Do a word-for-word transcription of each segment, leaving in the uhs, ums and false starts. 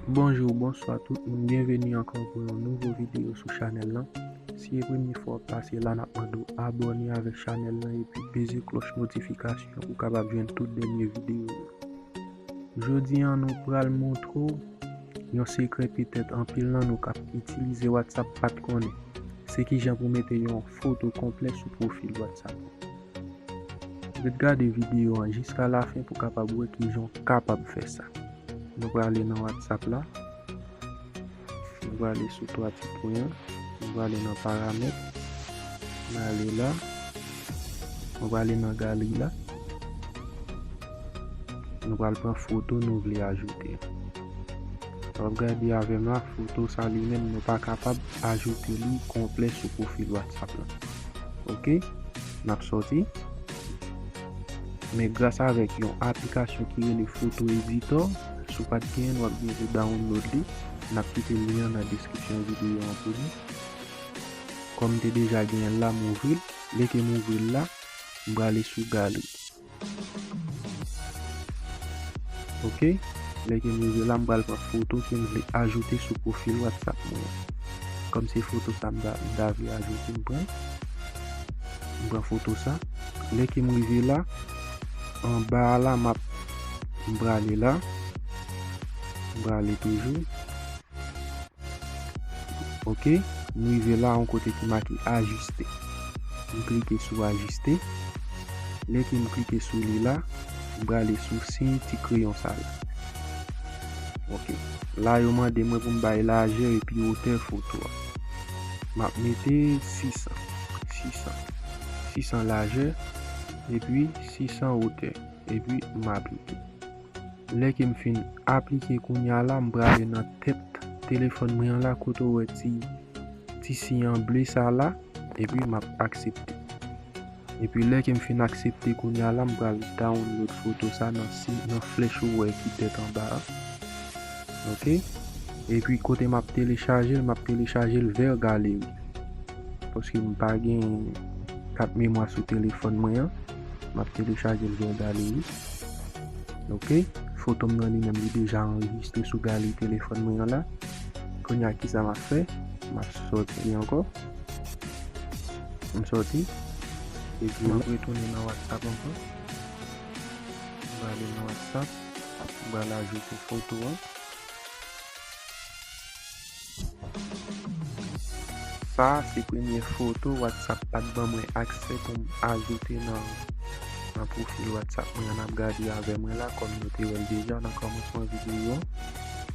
Bonjou, bonswa tout moun, byenveni ankò pou yon nouvo videyo sou chanèl lan. Si e premye fwa w ap pase la, n ap mande w abòne avèk chanèl lan epi peze klòch notifikasyon pou w kapab jwenn tout dènye videyo yo. Jodi a, nou pral montre w yon sekrè petèt anpil nan nou k ap itilize WhatsApp pa t konnen. Se kijan pou w mete yon foto konplè sou pwofil WhatsApp ou. Ret gade videyo an jiska lafen pou w kapab wè kijan w kapab fè sa. Nou prale nan WhatsApp la. Nou prale sou twa ti pwen an. Nou prale nan paramèt. Nou ale la. Nou prale nan galeri la. Nou pral pran foto nou vle ajoute. W ap gade avè m la, foto sa li menm nou pa kapab ajoute li konplè sou pwofil WhatsApp la. Oke, n ap sòti. Men gras avèk yon aplikasyon ki rele Photo Editor, si w pa t genyen l, w ap gen pou download li. N ap kite lyen an nan deskripsyon videyo an pou nou. Kòm m te deja genyen l la, m ouvri l. Lè ke m ouvri l la, m prale sou galeri. Oke, lè ke m rive la, m pral pran foto ke m vle ajoute sou pwofil WhatsApp mwen an. Kòm se foto sa m ta, m ta vle ajoute, m pran. M pran foto sa. Lè ke m rive la, anba a la, m ap, m prale la. M prale toujou. Oke, m rive la, yon kote ki make ajiste. M klike sou ajiste. Lè ke m klike sou li la, m prale sou siy ti kreyon sa la. Oke. La, yo mande mwen pou m bay lajè epi wotè foto a. M ap mete sis san. Sis san. Sis san lajè epi sis san wotè. Epi m aplike. Lè ke m fin aplike kounye a la, m prale nan tèt telefòn mwen an la, kote w wè ti, ti siy an ble sa la, epi m ap aksepte. Epi lè ke m fin aksepte kounye a la, m pral download foto sa nan si, nan flèch ou wè ki tèt anba a. Oke? Epi kote m ap telechaje l, m ap telechaje l vè galeri. Paske m pa gen kat memwa sou telefòn mwen an. M ap telechaje l vè galeri. Oke? Foto m nan li menm li deja anrejistre sou galeri telefòn mwen an la. Kounye a kisa m ap fè? M ap sòti ankò. M sòti. Epi m ap retounen nan WhatsApp ankò. M prale nan WhatsApp. M pral ajoute foto an. Sa a se premye foto WhatsApp pa t ban mwen aksè pou m ajoute nan, nan pwofil WhatsApp mwen an. N ap gade avè mwen la, kòm nou te wè l deja nan kòmansman videyo an.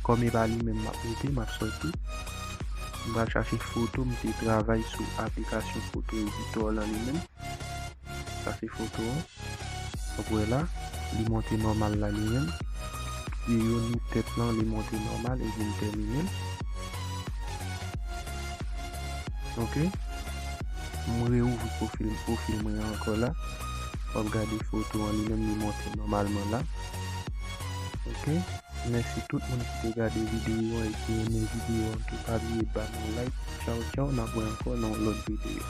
Kòm e pa li menm m ap mete, m ap sòti. M pral chache foto m te travay sou aplikasyon Photo Editor lan li menm. Sa se foto an. W ap wè la, li monte nòmal la li menm. Pye yo ni tèt lan, li monte nòmal epi l tèmine. Oke. M reouvri pwofil, pwofil mwen an ankò la. W ap gade foto an li menm, li monte nòmalman la. Oke. Mèsi tout moun ki te gade videyo an e ki renmen videyo an tou. Pa bliye ba nou like. Tchaw, tchaw, n ap wè ankò nan yon lòt videyo.